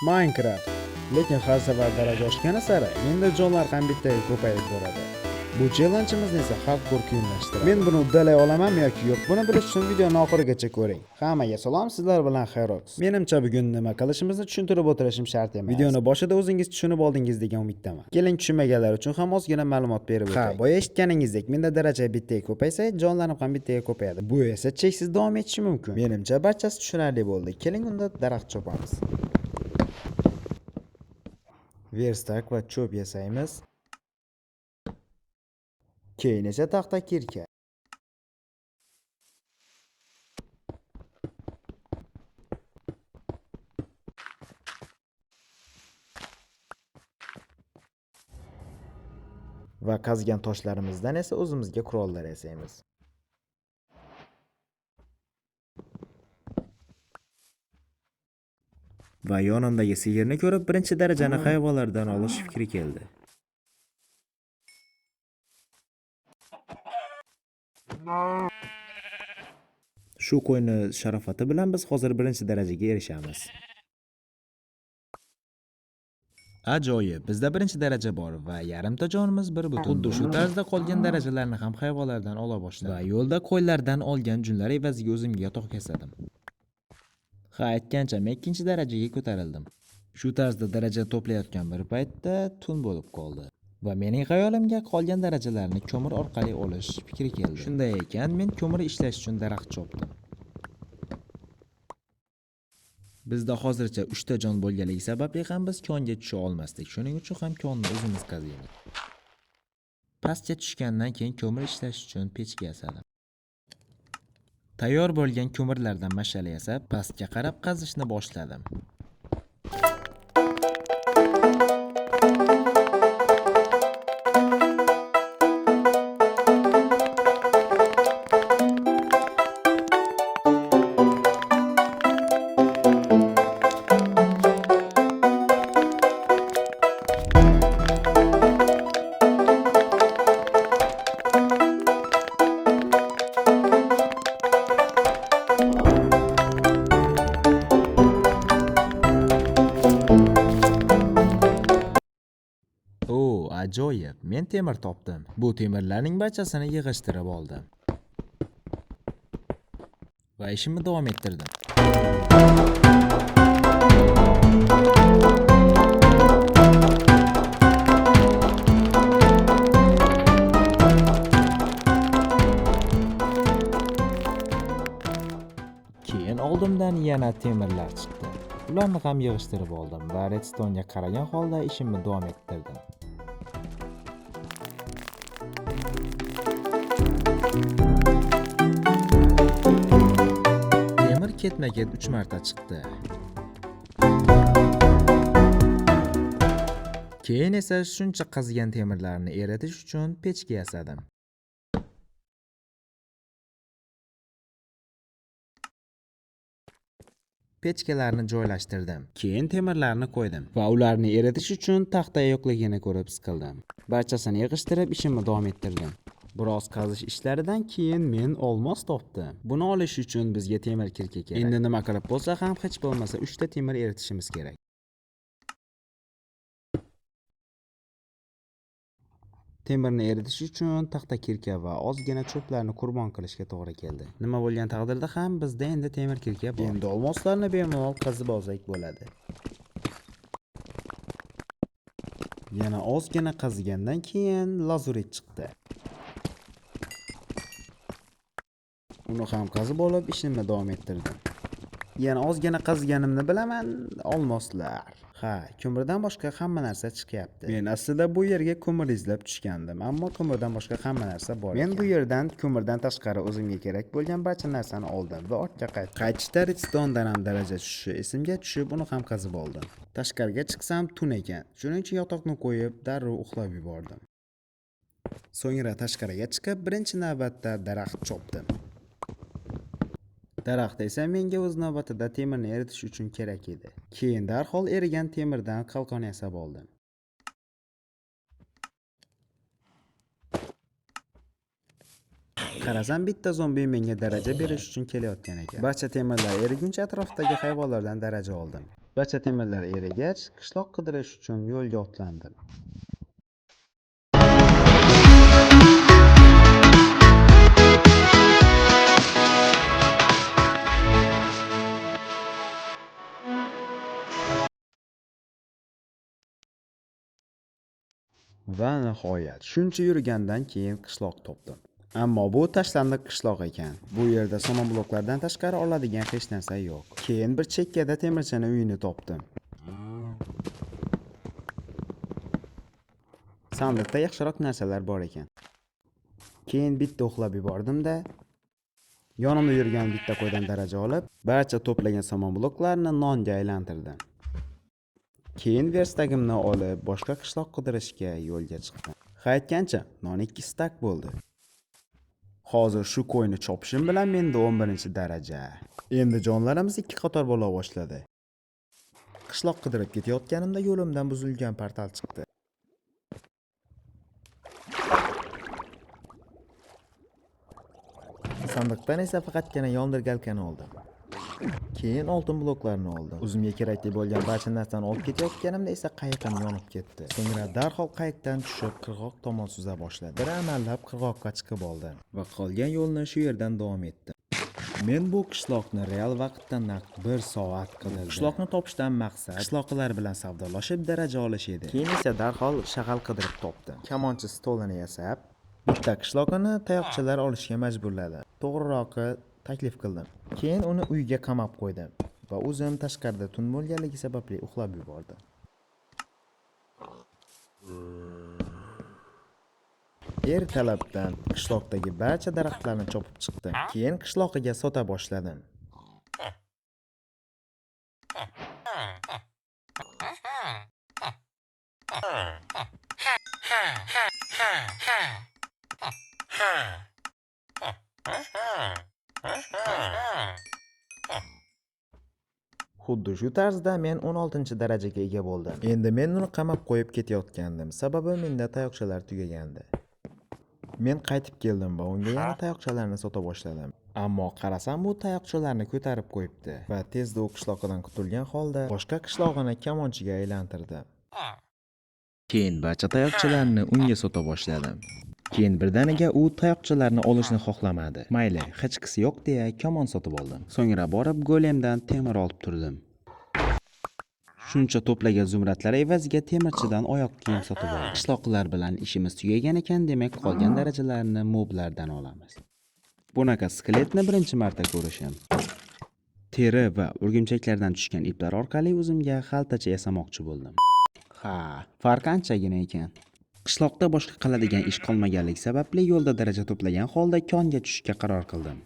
Minecraft. Lekin har safar daraja oshgani sari menda jonlar ham bittaga ko'payib boradi. Bu challenge'imizni esa hardcore qiyinlashtiradi. Men buni uddalay olamanmi yoki yo'q? Buni bilish uchun videoni oxirigacha ko'ring. Hammaga salom, sizlar bilan Xerox. Menimcha bugun nima qilishimizni tushuntirib o'tirishim shart emas. Videoni boshida o'zingiz tushunib oldingiz degan umiddaman. Keling, tushunmaganlar uchun ham ozgina ma'lumot berib o'tay. Ha, boya eshitganingizdek, menda daraja bittaga ko'paysa, jonlarim ham bittaga ko'payadi. Bu esa cheksiz davom etishi mumkin. Menimcha barchasi tushunarli bo'ldi. Keling, unda daraxt chopamiz. Verstak va cho'p yasaymiz. Keyin esa taxta kirka. Va qazgan toshlarimizdan esa o'zimizga qurollar yasaymiz. Va yonimdagi sigirni ko'rib birinchi darajani hayvonlardan olish fikri keldi. Shu qo'yni sharofati bilan biz hozir birinchi darajaga erishamiz. Ajoyib, bizda birinchi daraja bor va yarimta jonimiz bir butun. Xuddi shu tarzda qolgan darajalarni ham hayvonlardan ola boshladim. Va yo'lda qo'ylardan olgan junlar evaziga o'zimga yotoq yasadim. Ha, aytgancha men ikkinchi darajaga ko'tarildim. Shu tarzda daraja to'playotgan bir paytda tun bo'lib qoldi. Va mening xayolimga qolgan darajalarni ko'mir orqali olish fikri keldi. Shunday ekan, men ko'mir ishlash uchun daraxt chopdim. Bizda hozircha 3 ta jon bo'lganligi sababli ham biz konga tusha olmasdik. Shuning uchun ham konni o'zimiz qaziymiz. Pastga tushgandan keyin ko'mir ishlash uchun pechka yasadim. Tayyor bo'lgan ko'mirlardan mash'ala yasab, pastga qarab qazishni boshladim. O, ajoyib, men temir topdim. Bu temirlarning barchasini yig'ishtirib oldim. Va ishimni davom ettirdim. Keyin oldimdan yana temirlar chiqdi. Ularni ham yig'ishtirib oldim va redstone'ga qaragan holda ishimni davom ettirdim. Temir ketma-ket 3 marta chiqdi. Keyin esa shuncha qazigan temirlarni eritish uchun pechka yasadim. Pechkalarni joylashtirdim. Keyin temirlarni qo'ydim va ularni eritish uchun taxta yo'qligini ko'rib siqildim. Barchasini yig'ishtirib ishimni davom ettirdim. Biroz qazish ishlaridan keyin men olmos topdim. Buni olish uchun bizga temir kirka kerak. Endi nima qilib bo'lsa ham hech bo'lmasa 3 ta temir eritishimiz kerak. Temirni eritish uchun taxta kirka va ozgina cho'plarni qurbon qilishga to'g'ri keldi. Nima bo'lgan taqdirda ham bizda endi temir kirka bor. Endi olmoslarni bemalol qazib olsak bo'ladi. Yana ozgina qazigandan keyin lazurit chiqdi. Uni ham qazib olib ishimni davom ettirdim. Yana ozgina qaziganimni bilaman, olmoslar. Ha, ko'mirdan boshqa hamma narsa chiqyapti. Men aslida bu yerga ko'mir izlab tushgandim, ammo ko'mirdan boshqa hamma narsa bor. Men bu yerdan ko'mirdan tashqari o'zimga kerak bo'lgan barcha narsani oldim va ortga qaytdim. Qaytishda redstone'dan ham daraja tushishi esimga tushib, uni ham qazib oldim. Tashqariga chiqsam tun ekan. Shuning uchun yotoqni qo'yib darrov uxlab yubordim. So'ngra tashqariga chiqib, birinchi navbatda daraxt chopdim. Daraxt esa menga o'z navbatida temirni eritish uchun kerak edi. Keyin darhol erigan temirdan qalqon yasab oldim. Qarasam, bitta zombi menga daraja berish uchun kelayotgan ekan. Barcha temirlar eriguncha atrofdagi hayvonlardan daraja oldim. Barcha temirlar erigach, qishloq qidirish uchun yo'lga otlandim. Va nihoyat, shuncha yurgandan keyin qishloq topdim. Ammo bu tashlandiq qishloq ekan. Bu yerda somon bloklardan tashqari oladigan hech narsa yo'q. Keyin bir chekkada temirchini uyini topdim. Sandiqda yaxshiroq narsalar bor ekan. Keyin bitta uxlab yubordim-da, yonimda yurgan bitta qo'ydan daraja olib, barcha to'plagan somon bloklarni nonga aylantirdim. Keyin verstagimni olib, boshqa qishloq qidirishga yo'lga chiqdim. Ha, aytgancha, non 2 стак bo'ldi. Hozir shu qo'yni chopishim bilan menda 11-daraja. Endi jonlarimiz ikki qator bo'la boshladi. Qishloq qidirib ketayotganimda yo'limdan buzilgan portal chiqdi. Sandiqdan esa faqatgina yondirgalkani oldim. Keyin oltin bloklarni oldim. O'zimga kerakli bo'lgan barcha narsani olib ketayotganimda esa qayiqim yonib ketdi. So'ngra darhol qayiqdan tushib qirg'oq tomon suza boshladim. Bir amallab qirg'oqqa chiqib oldim va qolgan yo'lni shu yerdan davom etdim. Men bu qishloqni real vaqtda naq 1 soat qidirdim. Qishloqni topishdan maqsad qishloqilar bilan savdolashib daraja olish edi. Keyin esa darhol shag'al qidirib topdim. Kamonchi stolini yasab, bitta qishloqini tayoqchalar olishga majburladim. To'g'rirog'i, taklif qildim. Keyin uni uyga qamab qo'ydim va o'zim tashqarida tun bo'lganligi sababli uxlab yubordim. Ertalabdan qishloqdagi barcha daraxtlarni chopib chiqdim. Keyin qishloqiga sota boshladim. Xuddi shu tarzda men 16-darajaga ega bo'ldim. Endi men uni qamab qo'yib ketayotgandim. Sababi menda tayoqchalar tugagandi. Men qaytib keldim va unga yana tayoqchalarni sota boshladim. Ammo qarasam, bu tayoqchalarni ko'tarib qo'yibdi va tezda u qishloqidan qutulgan holda boshqa qishlog'ini kamonchiga aylantirdi. Keyin barcha tayoqchalarni unga sota boshladim. Keyin birdaniga u tayoqchalarni olishni xohlamadi. Mayli, hechqisi yo'q deya kamon sotib oldim. So'ngra borib golemdan temir olib turdim. Shuncha to'plagan zumradlar evaziga temirchidan oyoq kiyim sotib oldim. Qishloqilar bilan ishimiz tugagan ekan, demak qolgan darajalarni moblardan olamiz. Bunaqa skeletni birinchi marta ko'rishim. Teri va o'rgimchaklardan tushgan iplar orqali o'zimga xaltacha yasamoqchi bo'ldim. Ha, farqi anchagina ekan. Qishloqda boshqa qiladigan ish qolmaganligi sababli yo'lda daraja to'plagan holda konga tushishga qaror qildim.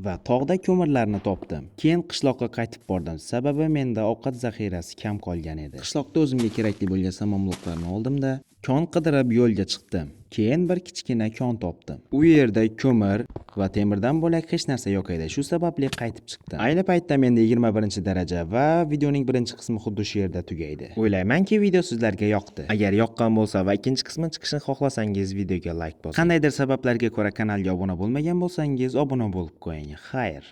Va tog'da ko'mirlarni topdim. Keyin qishloqqa qaytib bordim. Sababi menda ovqat zaxirasi kam qolgan edi. Qishloqda o'zimga kerakli bo'lgan samonbloklarni oldim-da, kon qidirib yo'lga chiqdim. Keyin bir kichkina kon topdim. U yerda ko'mir va temirdan bo'lak hech narsa yo'q edi. Shu sababli qaytib chiqdim. Ayni paytda menda 21-daraja va videoning birinchi qismi xuddi shu yerda tugaydi. O'ylaymanki, video sizlarga yoqdi. Agar yoqqan bo'lsa va ikkinchi qismi chiqishini xohlasangiz, videoga like bosing. Qandaydir sabablarga ko'ra kanalga obuna bo'lmagan bo'lsangiz, obuna bo'lib qo'ying. Xayr.